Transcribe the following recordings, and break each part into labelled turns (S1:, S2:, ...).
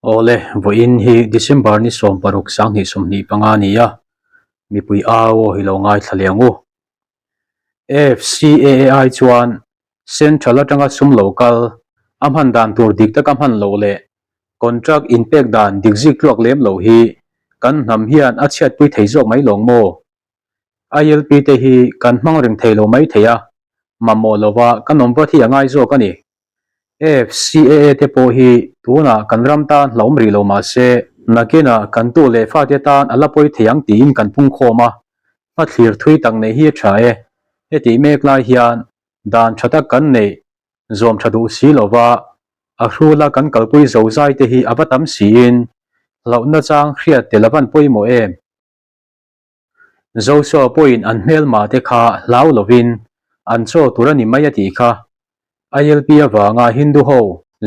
S1: Awle, vawiin hi December ni 16 2025 a ni a, mipui au aw hi lo ngaithla leh ang u. FCAA chuan Central atanga sum lo kal, a hman dan tur dik taka hman loh leh contract inpek dan dik zik tluak lem loh hi kan hnam hian a chhiatpui thei zawk mai lawng maw? ILP te hi kan hmang reng thei lo mai thei a, mamawh lova kan awm vat hi a ngai zawk a ni. FCAA te pawh hi tunah kan ram tan hlauhawm rih lo mah se, nakinah kan tu leh fate tan a la pawi thei ang tiin kan pungkhawm a, hmathlir thui tak neih hi a tha e. Hetih mek lai hian dan tha tak kan neih zawm tha duh si lova a hrula kan kalpui zo zai te hi a va tam siin hlauhna chang hriat tel a van pawimawh em? Joshua pawhin an hmelma te kha hlau lovin an chaw tur a ni mai a tih kha. ILP avanga Hindu ho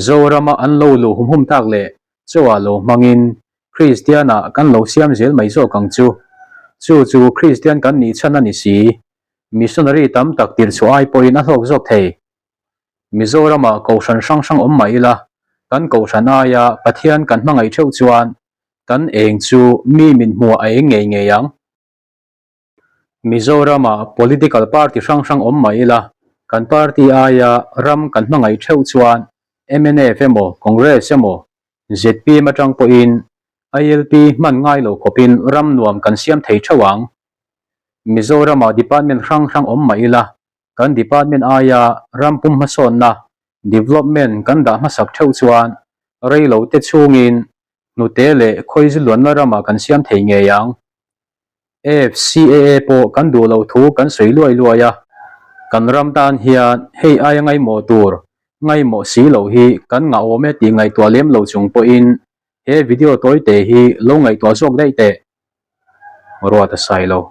S1: Zorama an lo luh hum hum tak leh chaw-ah lo hmangin Kristian-ah kan lo siam zel mai zawk ang chu. Chu chu Kristian kan nih chhan a ni si. Missionary tam tak tirh chhuah ai pawhin a hlawk zawk thei. Mizoramah kohhran hrang hrang awm mah ila, kan kohhran aia Pathian kan hmangaih theuh chuan Kan eng chu mi min hmuah a eng ngei ngei ang. Mizoramah political party hrang hrang awm mah ila, kan party aia ram kan hmangaih theuh chuan mnf emaw Congress emaw zpm atang pawhin ILP hman ngai lo khawpin ram nuam kan siam thei theuh ang. Mizoramah department hrang hrang awm mah ila, kan department aia ram pum hmasawnna, development, kan dah hmasak theuh chuan rei lo te chhungin hnute leh khawizu luanna ramah kan siam thei ngei ang. AFCAA pawh kan duh loh thu kan sawi luai luai a, kan ram tan hian hei aia ngaimawh tur ngaimawh si loh hi kan ngah awm e tih ngaihtuah lem lo chung pawhin he video tawite hi lo ngaihtuah zawk daih teh. Ruat a sai lo.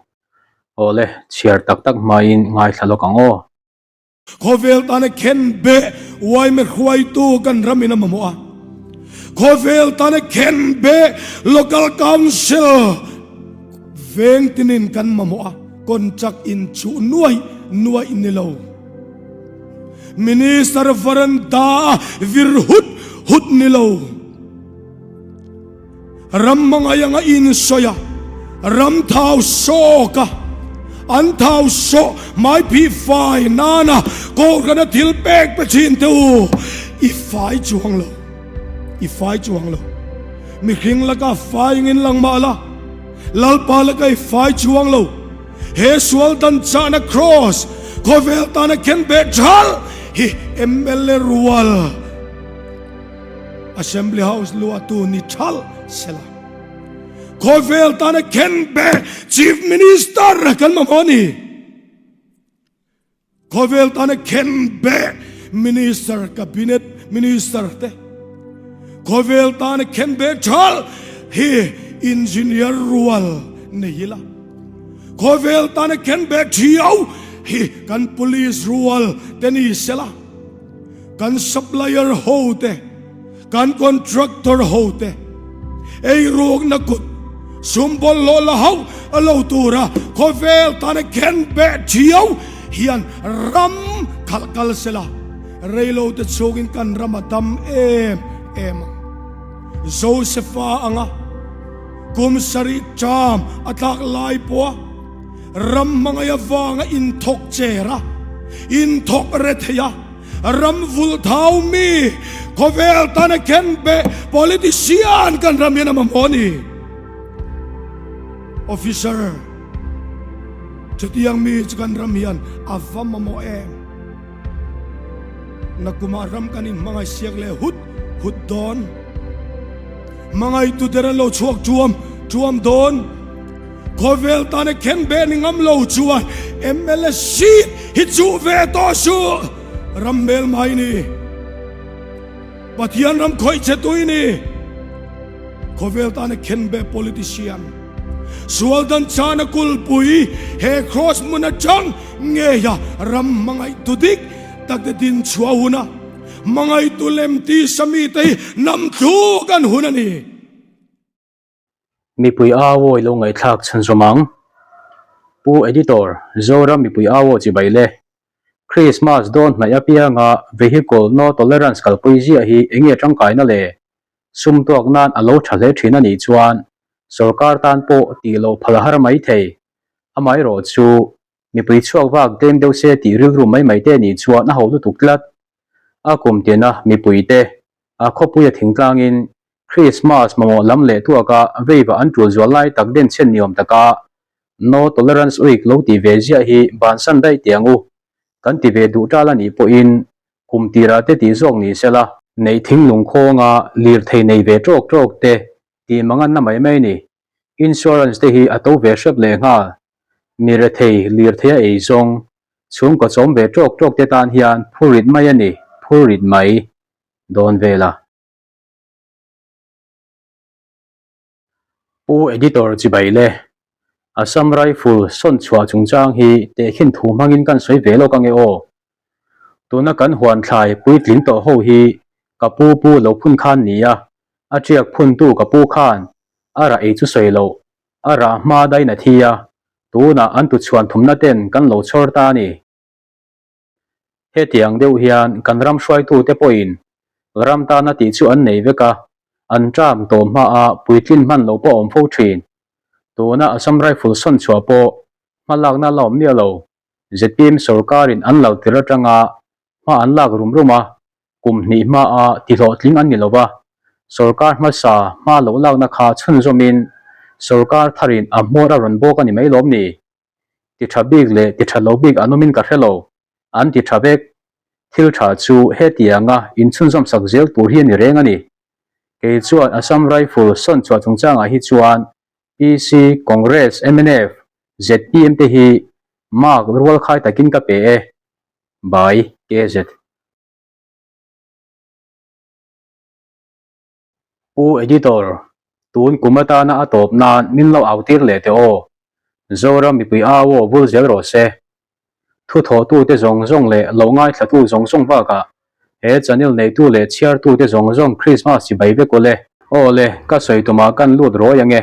S1: Awle, chhiar tak tak hmain ngaithla lawk ang aw.
S2: Khawvel tana khen beh uaime hruaitu kan ram in a mamawh a. Khawvel tana khen beh Local Council veng tinin kan mamawh a. Contract in chuh nuaih nuaih ni lo. Minister varanda a vir hut hut ni lo. Ram hmangaih anga insawi a, ram thau sawk a, an thau sawh hmai phih fai nana Kohhrana thil pek pe thin teh u, i fai chuang lo, i fai chuang lo. Mihring laka fai angin lang mah la, Lalpa laka i fai chuang lo. He sual dan chahna Kraws khawvel tana khenbeh thal hi mla rual. Assembly House luahtu ni thalh sela. Khawvel tana khen be Chief Minister kan mamawh a ni. Khawvel tana khen be Minister Cabinet Minister te. Khawvel tana khen be thalh hi Engineer rual nei ila. Khawvel tana khen be thiau hi kan Police rual te ni sela. Kan supplier ho te, kan contractor ho te ei rukna kut sum bawlhhlawh la hauh a lo tura khawvel tana khen beh thiau hian ram khalh kal sela reilo te chhungin kan ram a dam em em ang. Josefa anga kum sarih ṭam a tlak lai pawha Ram hmangaih avanga inthawk cher a, inthawk re thei a, ram vulh thau mi khawvel tana khen beh politician kan ram hian a mamawh a ni. Officer, chutiang mi chu kan ram hian a va mamawh em? Nakumah ram kan inhmangaih siak leh hut hut dawn. Hmangaihtu der an lo chhuak ṭuam ṭuam dawn. Khawvel tana khen beh ni ngam lo chuan mla seat hi chuh ve tawh suh. Ram hmel mai ni. Pathian ram khawih che tui ni. Khawvel tana khen beh politician. Sual dan chana kulpui he cross hmun atang ngeia ram hmangaihtu dik tak te din chhuah huna hmangaihtu lem tisa mite hi nam thluk an hun a ni.
S1: Mipui Awawi lo ngaihthlak chhunzawm ang. Pu Editor, Zoram Mipui Awaw chibai le. Christmas dawn hnaih apianga Vehicle No Tolerance kalpui ziah hi enge tangkaina le? sum tuak nan a lo tha hle thin a nih chuan sorkar tan pawh tih loh phal a har mai thei. Amaherawh chu mipui chhuak vak tlem deuh se tih rilru mai mai te nih chuan a ho lutuk tlat. A kum tina mipui te a khawpui a thingtlangin Krismas mamawh lam leh tuaka veiva an tul zual lai tak den chhen ni awm taka No Tolerance Week lo tih ve ziah hi bansan daih teh ang u. Kan ti ve duh tal a nih pawhin kum tirah te tih zawk ni sela. Neih thinglung khawnga lirthei nei ve tawk tawk te tih manganna mai mai a ni. Insurance te hi a to ve hrep leh nghal. Mi rethei lirthei a ei zawng chhungkaw chawm ve tawk tawk te tan hian phurrit mai a ni, phurrit mai dawn vel a. Pu Editor chibai le, Assam Rifle sawn chhuah chungchang hi tehkhin thu hmangin kan sawi ve lawk ange aw. Tuna kan huan thlai puitling tawh ho hi ka pu pu lo phun khan nia, a tiak phuntu ka pu khan a rah ei chu sawi loh, a rah hma dain a thi a, tunah an tuchhuan thumna ten kan lo chhawr ta a ni. Hetiang deuh hian kan ram hruaitute pawhin ram tana tih chu an nei vek a, an term tawh hmaah puitlin hman loh pawh a awm fo thin. Tuna Assam Rifle sawn chhuah pawh hmalakna la awm miah lo. Zpm sorkarin an lo tir atanga hma an lak rum rum a, kum hnih hmaah tihlawhtling an ni lo va, sorkar hmasa hma loh lakna kha chhunzawmin sorkar tharin a hmawr a rawn bawk a ni mai lawm ni? Ti tha bik leh ti tha lo bik an awmin ka hre lo, an ti tha vek. Thil tha chu hetianga inchhunzawm sak zel tur hi a ni reng a ni. Kei chuan Assam Rifle sawn chhuah chungchangah hi chuan PC, Congress, mnf, zpm te hi mark rual khai takin ka pe e. By KZ. Pu Editor, tun kum atana a tawp nan min lo au tir leh teh aw. Zoram mipui au aw vul zel rawh se. Thu thawhtute zawng zawng leh lo ngaithlatu zawng zawng bakah he channel neitu leh chhiartute zawng zawng Christmas chibai vek aw le. Aw le, ka sawi tumah kan lut rawi ange.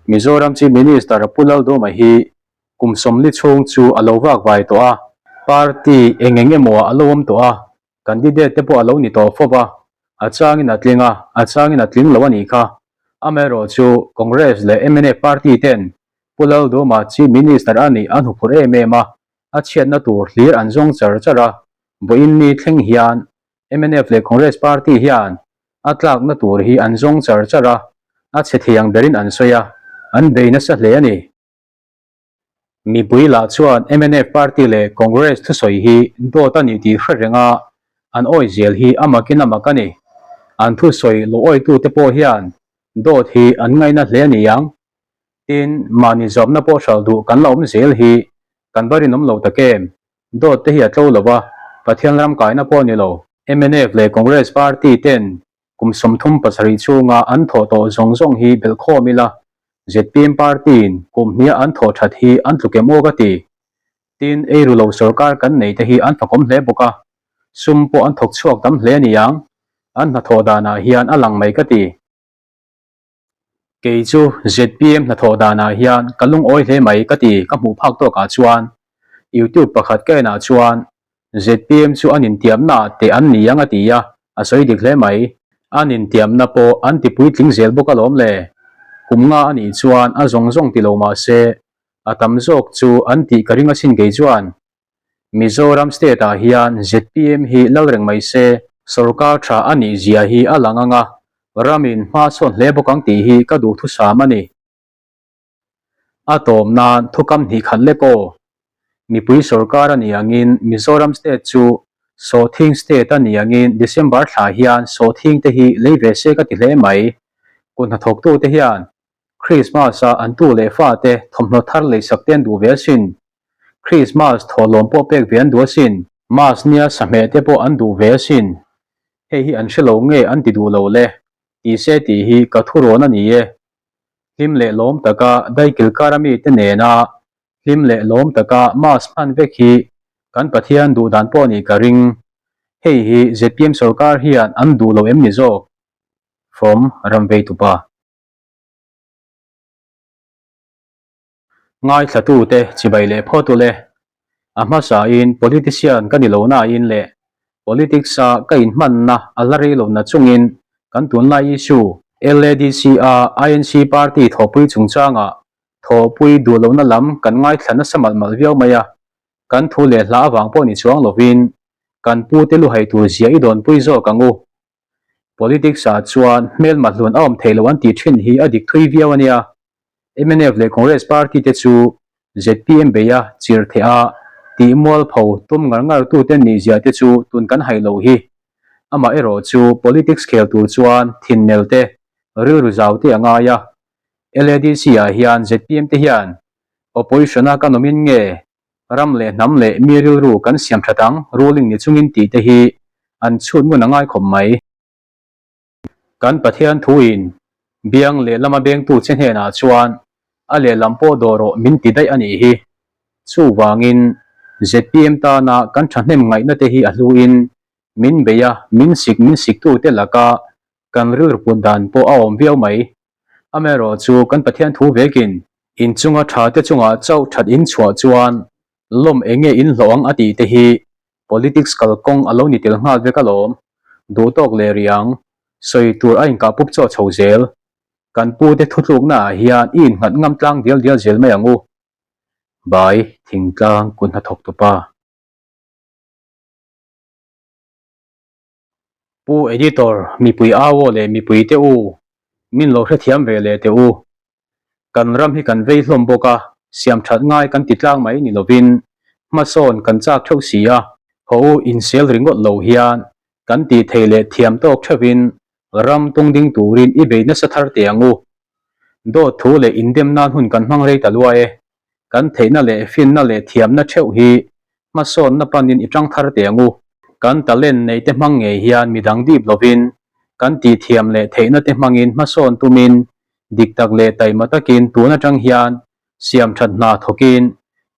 S1: Mizoram Chief Minister Pu Laldawma hi kum sawmli chhung chu a lo vak vai tawh a, party eng eng emaw ah a lo awm tawh a, Candidate te pawh a lo ni tawh fawp a, a changin a tling a, a changin a tling lo a nih kha. Amaherawh chu Congress leh mnf party ten Pu Lalduma Chief Minister a nih an huphurh em em a, a chhiatna tur hlir an zawng char char a, vawiin ni thleng hian mnf leh Congress party hian a tlakna tur hi an zawng char char a, a chhe thei ang berin an sawi a, an bei nasa hle a ni. Mipui lah chuan mnf party leh Congress thusawi hi dawt a ni tih hre reng a, an awi zel hi a makin a mak a ni. An thusawi lo awitute pawh hian dawt hi an ngaina hle a ni ang. Tin, mahni zawmna pawh hralh duh kan la awm zel hi kan va rinawm lo tak em? Dawt te hi a tlo lo va, Pathian ram kaina pawh a ni lo. Mnf leh Congress party ten Kum 37 chhunga an thawh tawh zawng zawng hi belhkhawm ila, zpm party-in kum hniah an thawh that hi an tluk em aw ka ti. Tin, eiru lo sorkar kan nei te hi an fakawm hle bawk a, sum pawh an thawk chhuak tam hle a ni ang, an hnathawh danah hian a lang mai ka ti. Kei chu zpm hnathawh danah hian ka lungawi hle mai ka ti ka hmuh phak tawkah chuan YouTube pakhat ka enah chuan zpm chu an intiamna ah teh an ni ang a ti a, a sawi dik hle mai. An intiamna pawh an ti puitling zel bawk alawm le. Kum nga a nih chuan a zawng zawng ti lo mah se a tam zawk chu an tih ka ring asin kei chuan. Mizoram state ah hian zpm hi lal reng mai se, sorkar tha a nih zia hi a lang ang a, ramin hma sawn hle bawk ang tih hi ka duhthusam a ni. A tawm nan thukam hnih khat lek aw. Mipui sorkar a nih angin Mizoram state chu Sawhthing state a nih angin December thla hian sawhthing te hi lei ve se ka ti hle mai. Kut hnathawktute hian Christmas a an tu leh fate thawmhnaw thar leisak te an duh ve asin. Christmas thawhlawm pawh pek ve an duh asin. Mas nia sahmeh te pawh an duh ve asin. Hei hi an hre lo nge an ti duh lo le? Ti se tih hi ka thurawn a ni e. Hlim leh lawm taka daikil kar ami te nena hlim leh lawm taka Mas hman vek hi kan Pathian duh dan pawh a nih ka ring. Hei hi zpm sorkar hian an duh lo em ni zawk? From Ramveitupa. Ngaithlatute chibai leh phawt ule. A hmasain politician ka ni lo nain leh politics-a ka inhmanna a la rei lo na chungin Kan tunlai issue, LADC a INC party thawhpui chungchangah thawhpui duh lohna lam kan ngaithla nasa malh malh viau mai a, kan thu leh hla avang pawh ni chuang lovin kan pute luhai tur zia i dawnpui zawk ang u. Politics ah chuan hmelma hlun a awm theih loh an tih thin hi a dik thui viau a nia. Mnf leh Congress party te chu zpm beia chir theih a tih mualpho tum ngar ngar tute nih zia te chu tun kan haih loh hi. Amah erawh chu politics khel tur chuan thinnel te, rilru zau te a ngai a. LADC ah hian zpm te hian opposition a kan awmin nge ram leh hnam leh mi rilru kan siam that ang ruling ni chungin tih te hi an chhut ngun a ngai khawp mai. Kan Pathian thuin biang lehlama bengtu che hnenah chuan a lehlam pawh dawh rawh min ti daih a nih hi. Chuvangin zpm tana kan thahnem ngaihna te hi a hluin min bei a, min sik min siktute laka kan rilru put dan pawh a awm viau mai. Amaherawh chu kan Pathian thu vekin inchunga tha te chungah chauh that in chhuah chuan lawm eng nge in hlawh ang a tih te hi politics kalkawng a lo ni tel nghal vek alawm. Duh tawk leh riang, sawi tur a inkah pup chaw chho zel. Kan pu te thutlukna ah hian i innghat ngam tlang dial dial zel mai ang u. Bai thingtlang kut hnathawk tupa. Pu Editor, mipui au aw leh mipui te u, min lo hrethiam ve leh teh u. Kan ram hi kan vei hlawm bawk a, siam that ngai kan ti tlang mai ni lovin hmasawn kan chak theuh si a, haw u insel ringawt lo hian kan tih theih leh thiam tawk theuhin ram tung ding turin i bei nasa thar teh ang u. Dawt thu leh indem nan hun kan hmang rei ta luai e. Kan theihna leh finna leh thiamna theuh hi hmasawnna panin i tang thar teh ang u. Kan talent neih te hmang ngei hian midang dip lovin kan tihthiam leh theihna te hmangin hmasawn tumin dik tak leh taima takin tun atang hian siam that hna thawkin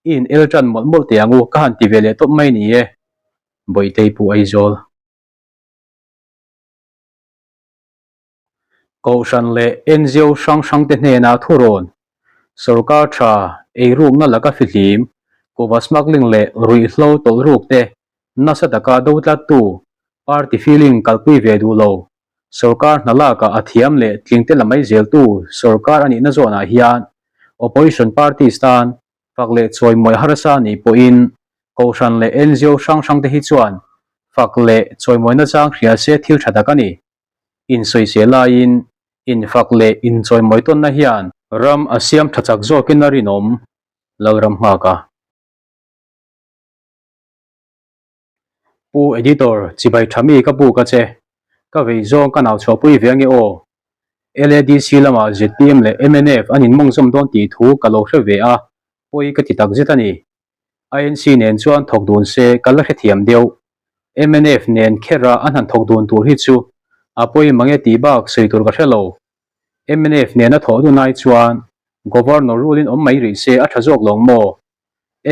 S1: i in el tan mawlh mawlh teh ang u ka han ti ve leh tawp mai ni e. Bawihtei Pu Aizawl. Kohhran leh NGO hrang hrang te hnena thurawn, sorkar tha, eirukna laka fihlim, kuhva smuggling leh ruihhlo tawlhruk te nasa taka do tlattu, party feeling kalpui ve duh lo, sorkar hna lakah a thiam leh tlingte la mai zeltu sorkar a nihna zawnah hian opposition parties tan fak leh chawimawi harsa nih pawhin kohhran leh NGO hrang hrang te hi chuan fak leh chawimawina chang hria se thil tha tak a ni. Insawiseh laiin infak leh inchawimawi tawnna hian ram a siam tha chak zawkin a rinawm Lalram nghak a. Pu Editor, chibai tha mi ka buk a che. Ka vei zawng ka nau chhuahpui ve ange aw. LADC lamah zpm leh mnf an inmawngzawm dawn tih thu ka lo hre ve a, pawi ka ti takzet a ni. INC nen chuan thawk dun se ka la hrethiam deuh. Mnf nen khera an han thawk dun tur hi chu a pawi mange tih bak sawi tur ka hre lo. Mnf nena thawh dun ai chuan Governor rule in awm mai rih se a tha zawk lawng maw?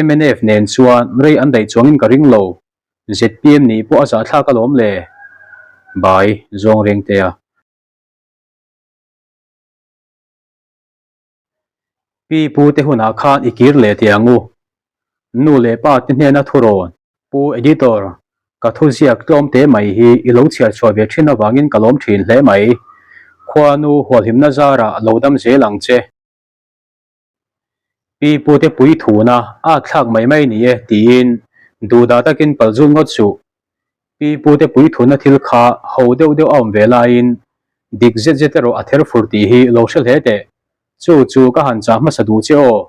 S1: Mnf nen chuan rei an daih chuangin ka ring lo. Zpm nih pawh a zahthlak alawm le. Bai, zawng reng teh a. Pi pu te hunah khan i kir leh teh ang u. Nu leh pa te hnena thurawn. Pu Editor, ka thu ziak tlawm te mai hi i lo chhiar chhuah ve thin avangin ka lawm thin hle mai. Khuanu hualhimna zarah lo dam zel ang che. Pi pu te pui thuna a thlak mai mai ni e tiin duhdah takin pal zut ngawt suh. Pi pu te pui thuna thil kha ho deuh deuh a awm ve laiin dik zet zet erawh a ther fur tih hi lo hre hle teh. Chu chu ka han chah hmasa duh che aw.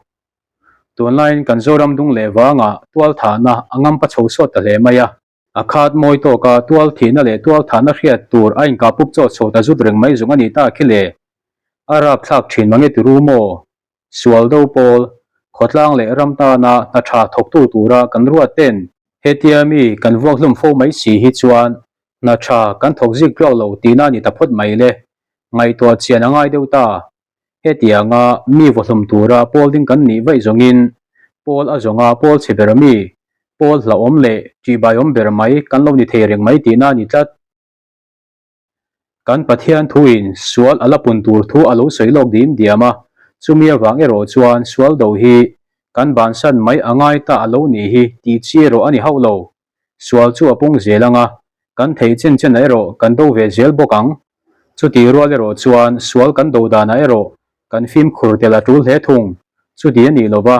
S1: Tunlaiin kan Zoram dung leh vangah tual thahna a ngampa chho sawt ta hle mai a. A khat mawi tawka tual thihna leh tual thahna hriat tur a inkah pup chaw chho ta zut reng mai zawng a nih ta khi le. A rapthlak thin mange ti ru maw? Sual do pawl, khawtlang leh ram tana hna tha thawktu tura kan ruat ten hetia mi kan vuak hlum fo mai si hi chuan hna tha kan thawk zik tluak lo tihna a ni ta phawt mai le. Ngaihtuah chian a ngai deuh ta. Hetianga mi vawhlum tura pawl ding kan nih vaih zawngin pawl a zawnga pawl chhe ber mi, pawl hlauhawm leh ṭihbaiawm ber mai kan lo ni thei reng mai tihna a ni tlat. Kan Pathian thuin sual a la pun tur thu a lo sawi lawk dim diam a, chumi avang erawh chuan sual do hi kan bansan mai a ngai ta a lo nih hi tih chi erawh a ni hauh lo. Sual chu a pung zel ang a, kan theih chen chen erawh kan do ve zel bawk ang. Chutih rual erawh chuan sual kan do danah erawh kan fimkhur tel a tul hle thung. Chuti a nih lova,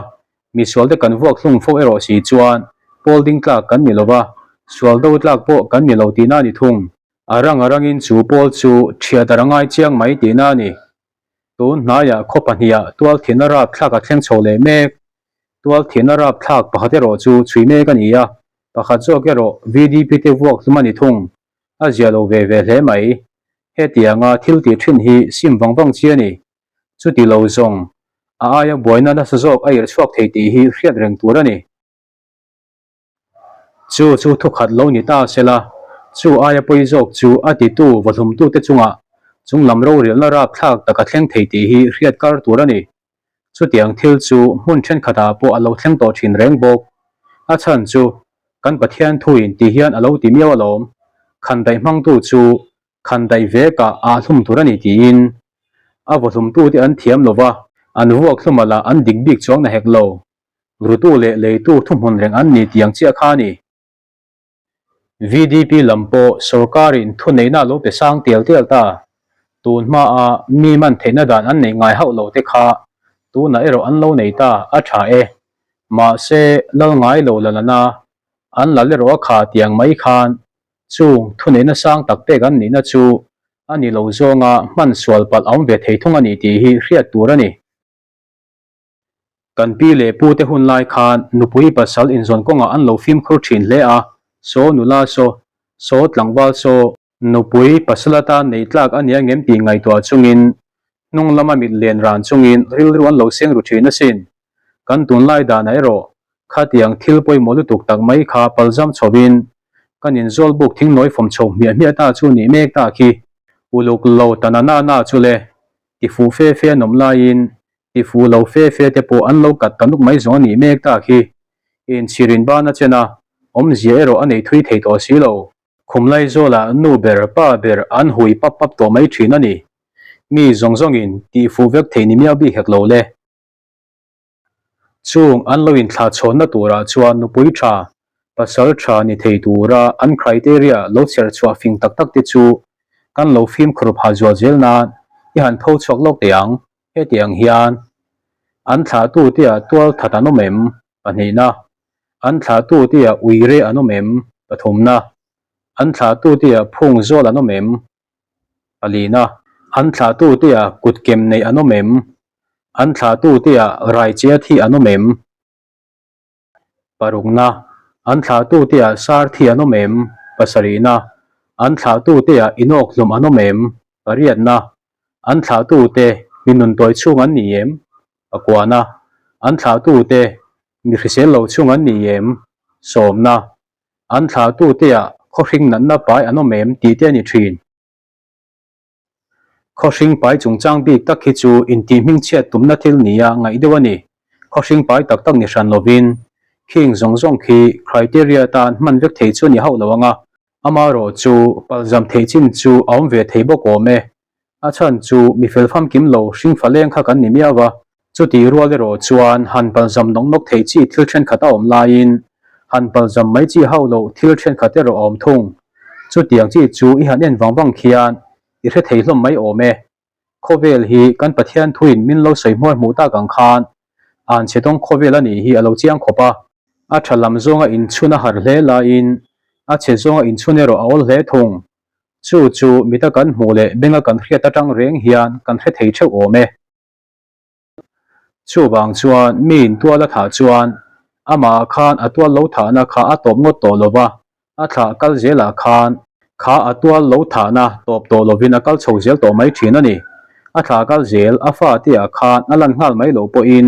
S1: misualte kan vuak hlung fo erawh si chuan pawl ding tlak kan ni lova, sual do tlak pawh kan ni lo tihna a ni thung. A rang a rangin chu pawl chu thiat a ra ngai chiang mai tihna a ni. Tun hnaiah khaw pahniha tual thihna rap thlak a thleng chho leh mek. Tual thihna rap thlak pakhat erawh chu chhui mek a ni a, pakhat zawk erawh VDP te vuak hlum a ni thung. A zia lo ve ve hle mai. Hetianga thil tih thin hi sim vang vang chi a ni. Chuti lo zawng, a aia buaina nasa zawk a irh chhuak thei tih hi hriat reng tur a ni. Chu chu thukhat lo ni ta sela, chu aia pawi zawk chu a titu vawhlumtute chungah chunglam rorelna rapthlak tak a thleng thei tih hi hriat kar tur a ni. Chutiang thil chu hmun thenkhatah pawh a lo thleng tawh thin reng bawk. A chhan chu kan Pathian thuin ti hian a lo ti miau alawm, khandaih hmangtu chu khandaih vekah ah hlum tur a ni tiin a vawhlumtute an thiam lova, an vuak hlum a lah an dik bik chuang na hek lo. Rutu leh leitu thuhmun reng an ni tiang chiah kha a ni. VDP lam pawh sorkarin thuneihna a lo pe sang tial tial ta. Tun hmaa mi man theihna dan an neih ngai hauh lo te kha tunah erawh an lo nei ta a tha e. Mahse, lal ngai lo la lana an lal erawh a kha tiang mai khan chung thuneihna sang tak pek an nihna chu a ni lo zawnga hman sual palh a awm ve thei thung a ni tih hi hriat tur a ni. Kan pi leh pu te hun lai khan nupui pasal inzawn kawngah an lo fimkhur thin hle a, saw nula saw, saw tlangval saw, nupui pasal atan nei tlak a nia ngem tih ngaihtuah chungin hnung lama mit len ran chungin rilru an lo seng ru thin asin. Kan tunlai danah erawh khatiang thil pawimawh lutuk tak mai kha palzam chhovin kan inzawl buk thingnawi fawm chho hmiah hmiah ta chu nih mek ta khi. Uluk lo ta na na na chu le, ti fuh fe fe an awm laiin Ti fuh lo fe fe te pawh an lo kat ta nuk mai zawng a nih mek tak hi. Inchhirin ban a chen a, awmzia erawh a nei thui thei tawh si lo. Khum Laizawlah nu ber, pa ber an hui pap pap tawh mai thin a ni. Mi zawng zawngin tih fuh vek theih ni miau bik hek lo le. Chung an lo inthlah chhawnna turah chuan nupui tha, pasal tha ni thei tura an criteria lo chher chhuah fing tak tak te chu kan lo fimkhur phah zual zel nan i han tho chhuak lawk teh ang. Hetiang hian an thlahtuteah tual that an awm em? Pahnihna. An thlahtuteah uire an awm em? Pathumna. An thlahtuteah phung zawl an awm em? Palina. An thlahtuteah kutkem nei an awm em? An thlahtuteah raichea thi an awm em? Parukna, An thlahtute-ah sar thi an awm em? Pasarihna, An thlahtute-ah inawk hlum an awm em? Pariatna, An thlahtute mi nun tawi chhung an ni em? Pakuana, An thlahtute mi hrisel lo chhung an ni em? Sawmna, An thlahtute-ah khawhring natna pai an awm em? tih te a ni thin. Khawhring pai chungchang bik tak hi chu intihhmingchhiat tumna thil nia ngaih deuh a ni. Khawhring pai tak tak ni hran lovin khing zawng zawng khi criteria tan hman vek thei chu a ni hauh lo ang a, amaherawh chu palzam theih chin chu a awm ve thei bawk awm e. A chhan chu mi fel famkim lo hring faleng kha kan ni miau a, chutih rual erawh chuan han palzam nawk nawk theih chi thil thenkhat a awm laiin han palzam mai chi hauh loh thil thenkhat erawh a awm thung. Chutiang chi chu i han en vang vang khian i hre thei hlawm mai awm e. Khawvel hi kan Pathian thuin min lo sawi hmuar hmuh tak ang khan an chhe tawng khawvel a nih hi a lo chiang khawp a. A tha lam zawnga inchhun a har hle laiin a chhe zawnga inchhun erawh a awl hle thung. Chu chu mita kan hmuh leh benga kan hriat atang reng hian kan hre thei theuh awm e. Chuvang chuan miin tual a thah chuan amah khan a tual lo thahna kha a tawp ngawt tawh lo va, a thlah kal zelah khan kha a tual lo thahna tawp tawh lovin a kal chho zel tawh mai thin a ni. A thlah kal zel a fate ah khan a lan nghal mai loh pawhin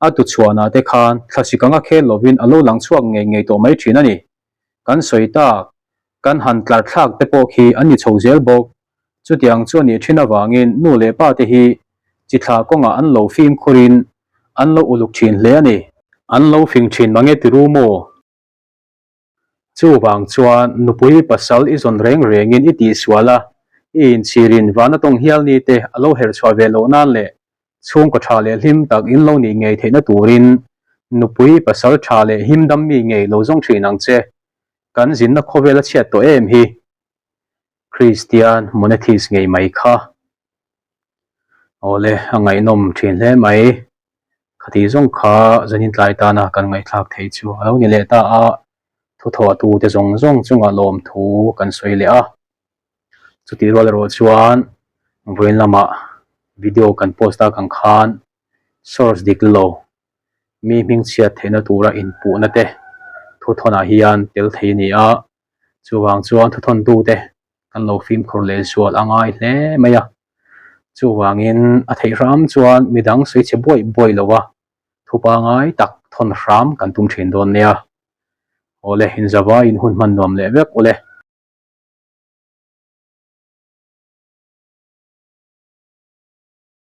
S1: a tuchhuanah te khan thlasik anga khel lovin a lo lang chhuak ngei ngei tawh mai thin a ni. Kan sawi tak, kan han tlar thlak te pawh khi an ni chho zel bawk. Chutiang chu a nih thin avangin nu leh pa te hi chi thla kawngah an lo fimkhurin an lo uluk thin hle a ni. An lo fing thin mange ti ru maw? Chuvang chuan nupui pasal i zawn reng rengin i tihsual a, i inchhirin vana tawng hial ni te a lo herh chhuah ve loh nan leh chhungkaw tha leh hlim tak in lo nih ngei theihna turin nupui pasal tha leh him dam mi ngei lo zawng thin ang che. Kan zinna khawvel a chhiat tawh em hi. Kristian Monotheist ngei mai kha. Awle, a ngaihnawm thin hle mai. Khati zawng kha zanin tlai tana kan ngaihthlak theih chu a lo ni leh ta a, thuthawhtu te zawng zawng chungah lawmthu kan sawi leh a. Chutih rual erawh chuan vawiin lamah video kan post tak ang khan source dik lo mi hmingchhiat theihna tura inpuhna te thuthawnah hian tel thei a ni a, chuvang chuan thuthawntu te kan lo fimkhur leh zual a ngai hle mai a, chuvangin a theih hram chuan midang sawi chhe buai buai lo a, thu pangai tak thawn hram kan tum thin dawn nia. Awle, inzavaiin hun hman nuam leh vek ule.